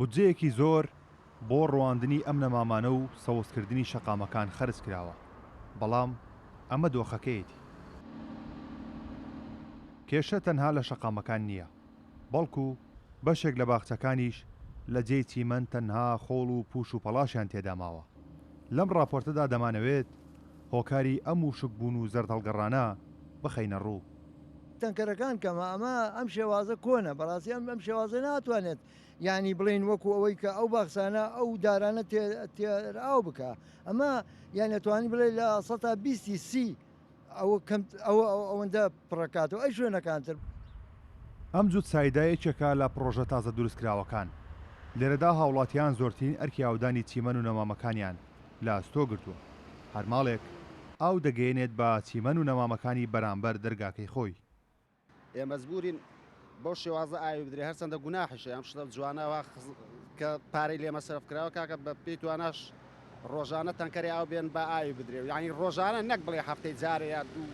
بودجەیەکی زۆر بۆ ڕواندنی ئەم نەمامانە و سەوزکردنی شەقامەکان خەرج کراوە، بەڵام ئەمە دۆخەکەیەتی. کێشە تەنها لە شەقامەکان نییە، بەڵکو بەشێک لە باخچەکانیش لە جێی چیمەن تەنها خۆڵ و پوش و پەڵاشیان تێدا ماوە. لەم ڕاپۆرتەدا دەمانەوێت هۆکاری ئەم وشکبوون و زەردهەڵگەڕانە بخەینە ڕوو. تەنکەرەکان کەمە ئەمە ئەم شێوازە کۆنە بەڕاستی ئەم ئەم شێوازە ناتوانێت یانی بڵێین وەکو ئەوەی کە ئەو باخچانە ئەو دارانە تێر ئاو بکە ئەمە یان ئەتوانی بڵێ لە سەتا بیستی سی ئەوە کەم ئەوە ئەوەندە پڕەکاتەوە ئەی شوێنەکانتر. ئەم جووت سایدە یەکێکە لە پڕۆژە تازە دروستکراوەکان، لێرەدا هاوڵاتیان زۆرترین ئەرکی ئاودانی چیمەن و نەمامەکانیان لە ئەستۆ گرتووە، هەر ماڵێک ئاو دەگەیەنێت بە چیمەن و نەمامەکانی بەرامبەر دەرگاکەی خۆی. ئێ مەجبورین بەو شێوازە ئاوی بدرێ هەرچەندە گوناحیشە ئەم شتە جوانە وا کە پارەی لێ مەسرەف کراوە کاکە بە پێی تواناش ڕۆژانە تەنکەری ئاو بێن با ئاوی بدرێ یعنی ڕۆژانە نەک بڵێ هەفتەی جارێ یا دوو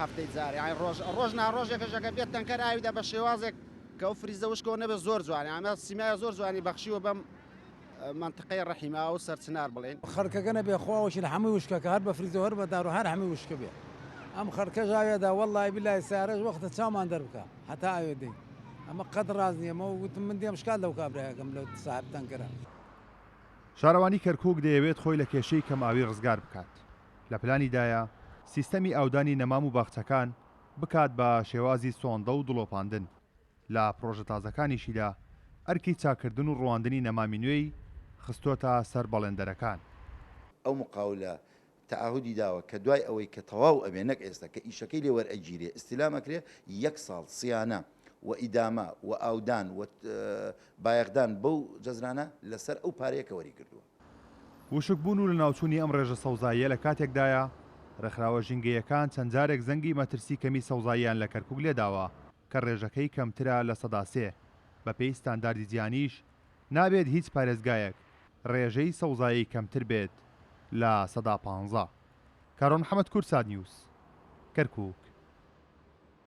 هەفتەی جارێ یعنی ڕۆژ ڕۆژ نا ڕۆژێکەشەکە بێت تەنکەر ئاویدا بە شێوازێک کە ئەو فریزە وشکەوە نەبێت زۆر جوانە ئەمە سیمایە زۆر جوانی بەخشیوە بەم مەنتقەی ڕەحیماوە و سەرچنار بڵێین. خەڵکەکە نەبێ خوا وەکیل هەمووی وشکەکە هەر بە فریزە و هەر بە دار و هەر هەمووی وشکە بێ ئەم خەڵکەش ئاوێ دا وەڵڵاهی بیللاهی سەیارەش وەختە چاومان دەربکا هەتا ئاوێ دەین ئەمە قەت ڕاست نیە مە وتم من دێم شکات لەو کابرایەکەم لەو ساحب تەنکەرە. شارەوانی کەرکوک دەیەوێت خۆی لە کێشەی کەمئاوی ڕزگار بکات، لە پلانیدایە سیستەمی ئاودانی نەمام و باخچەکان بکات بە شێوازی سۆندە و دڵۆپاندن. لە پڕۆژە تازەکانیشیدا ئەرکی چاککردن و ڕواندنی نەمامی نوێی خستۆتە سەر بەڵێندەرەکان. ئەو مقاولە تەعەهودی داوە کە دوای ئەوەی کە تەواو ئەبێ نەک ئێستا کە ئیشەکەی لێ وەرئەگیرێ ئیستیلام ئەکرێ یەک ساڵ صیانە و ئیدامە و ئاودان و بایەخدان بەو جەزرانە لەسەر ئەو پارەیە کە وەری گردووە. وشکبوون و لەناوچوونی ئەم ڕێژە سەوزاییە لە کاتێکدایە، ڕێکخراوە ژینگەییەکان چەند جارێک زەنگی مەترسی کەمی سەوزاییان لە کەرکوک لێداوە کە ڕێژەکەی کەمترە 3%، بەپێی ستانداردی جیهانیش نابێت هیچ پارێزگایەک ڕێژەی سەوزایی کەمتر بێت لە 15%. کارۆن محەمەد کوردسات نیوز، کەرکوک.